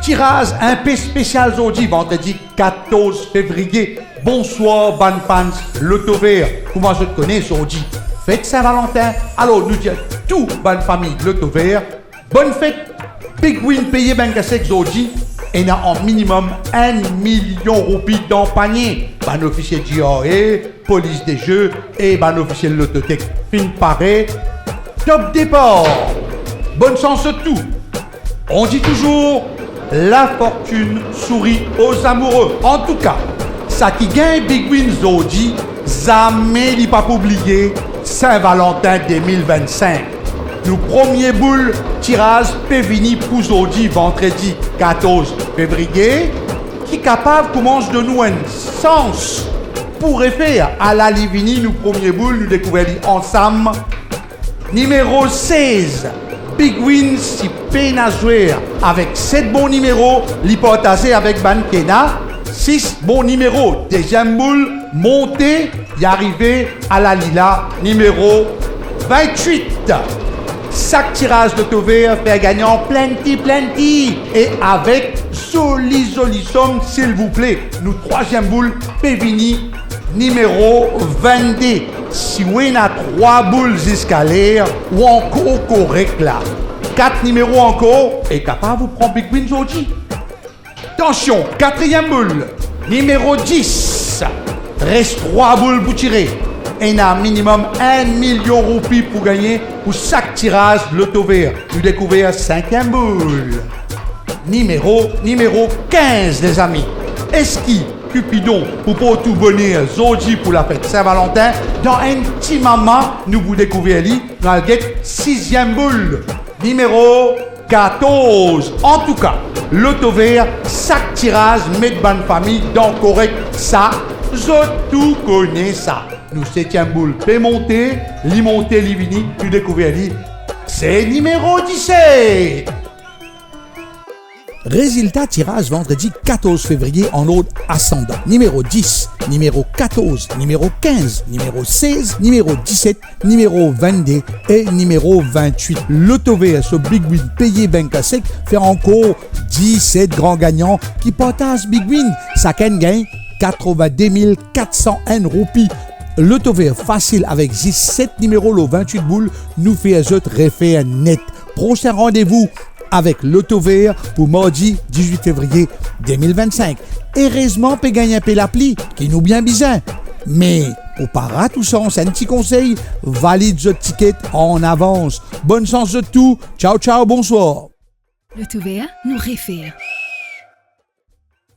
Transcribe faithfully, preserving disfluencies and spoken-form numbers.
Tiraz inpe spesial zordi, vandredi katorz fevriye. Bonswar bann fans Lotover. Kouma zot kone, zordi fet Sin Valantin, alor nou dir tou bann fami Lotover, bonn fet. Big Win peye bank a sek zordi, ena an minimem enn milion roupi dan panie. Bann ofisie G R A, polis de ze e bann ofisie Lottotech finn pare. Top depar! Bonn sans zot tou! On dit toujours, la fortune sourit aux amoureux. Antouka, saki gagn Big Win zordi, zame li pa pou bliye Sin Valantin de mil vinn-sink. Nou premie boul tiraz pe vini pou zordi, vandredi katorz fevriye, ki kapav koumans donn nou enn sans pou refer. Ala li vini, nou premie boul, nou dekouver li ansam. Nimero sez, Big Win ti pena zwer avek set bon nimero, li partaze avek bann ki ena sis bon nimero. Deziem boul monte, li arive, ala li la, nimero vintwit. Sak tiraz Lotover fer gagnan plenty, plenty, e avek zoli, zoli som, silvouple. Nou trwaziem boul pe vini, nimero vennde. Si ou ena trwa boul ziska ler, ou ankor korek la. Kat nimero ankor e kapav ou pran Big Win zordi. Atansion, katriem boul, nimero dis. Res trwa boul pou tire. Ena minimem enn milion roupi pou gagne pou sak tiraz Lotover. Nou dekouver sinkiem boul. Nimero, nimero kinz, lezami. Eski Cupidon pou port ou boner zordi pou lafet Sin Valantin? Dan enn ti moman, nou pou dekouver li. Nou al get siziem boul, nimero katorz. Antouka, Lotover, sak tiraz met bann fami dan korek, sa zot tou kone sa. Nou setiem boul pe monte, li monte, li vini, nou dekouver li, se nimero diset. Rezilta tiraz vandredi katorz fevriye an ord asandan: nimero dis, nimero katorz, nimero kinz, nimero sez, nimero diset, nimero vennde e nimero vintwit. Lotover so Big Win peye bank a sek, fer ankor diset gran gagnan ki partaz Big Win. Sakenn gagn katrevinde mil katsan enn roupi. Lotover fasil, avek zis set nimero lor vintwit boul, nou fer zot refer net. Prosin randevou avek Lotover pou mardi dizwit fevriye de mil vinn-sink. Erezman, pe gagn inpe lapli, ki nou bien bizin. Me pou pa rat ou sans, enn ti konsey, valid zot tiket an avans. Bonn sans zot tou. Tchao, tchao, bonswar. Lotover, nou refer.